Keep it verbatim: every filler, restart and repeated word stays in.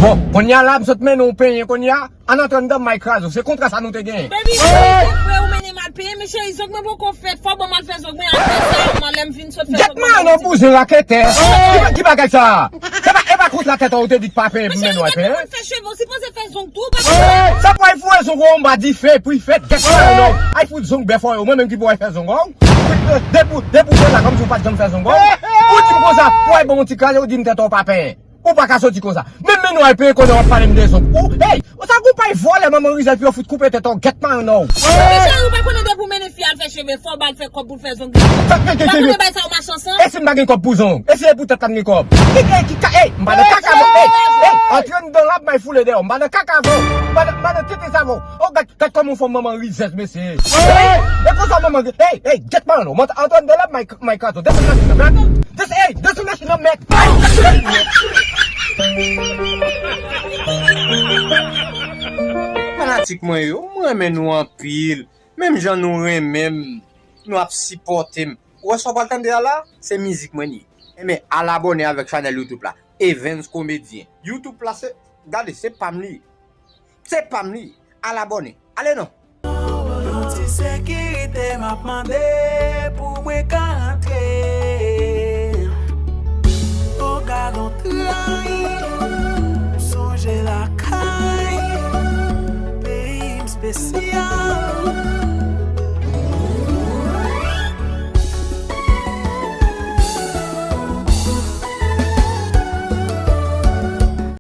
Bon, kounye a la, m sot mennen w penyen kounye a. Ann antre anndan, m ay kraze w. Se kontra sa nou te genyen. Baby, se vre ou mennen m al penyen, men cheri, zong mwen poko fèt. Fò ban m al fè zong mwen, al fè sa, mwen lè m vin sot fè zong mwen. Gèt marenn non, bouzen raketè. Ki ba-, ki bagay sa? Se pa, e pa kontra tèt ou te di k pa penyen pou mennen w al penyen? Fè cheve, ou sipoze fè zong tou, pa konprann. Sa pou al foure zong ou anba dife, pou l fèt, gèt marenn non. Ay fout zong bèf ou, mwen menm ki pou al fè zong ou. Depi, depi w te la, kòmsi w pa t janm fè zong ou. Ou di m konsa, pou al ban yon ti kraze, ou di m tèt ou pa penyen. Ou pa ka soti konsa. Menm men nou al penyen konnen w ap pale m de zong. Ou, hey, ou sa gou pay vòlè manman rizèl pou yo fout koupe tèt ou, gèt marenn ou. Michel, ou pa konnen depi w mennen fi al fè cheve, fò w ba l fè kòb pou l fè zong li. Ou pa konnen bay sa w mache ansanm? E si m pa gen kòb pou zong? E si e pou tèt la m gen kòb? Ki, ki, ki, ka, hey, m pa nan kaka avè w. Hey, hey, antre anndan la, m ay foule dèyè w. M pa nan kaka avè w. M pa nan, m pa nan tete sa avè w. Oh, gad, gad kòman w fè manman rizèz, mesye. Hey, e konsa manman, hey, hey, gèt marenn non. Antre anndan la, m ay, m ay kraze w. Desann machin nan, mèt. Des-, hey, desann machin nan, mèt. Fanatik mwen yo, m renmen nou anpil. Menm jan nou renmen m, nou ap sipòte m. Ou wè sa w pral tande a la? Se mizik mwen li ye. Enben, al abòne avèk chanèl YouTube la, Evens Komedyen. YouTube la se, gade, se pa m li ye. Se pa m li ye. Al abòne. Ale non. Yon ti sekirite m ap mande pou mwen ka rantre. O gadon tray, m sonje lakay, peyi m espesyal.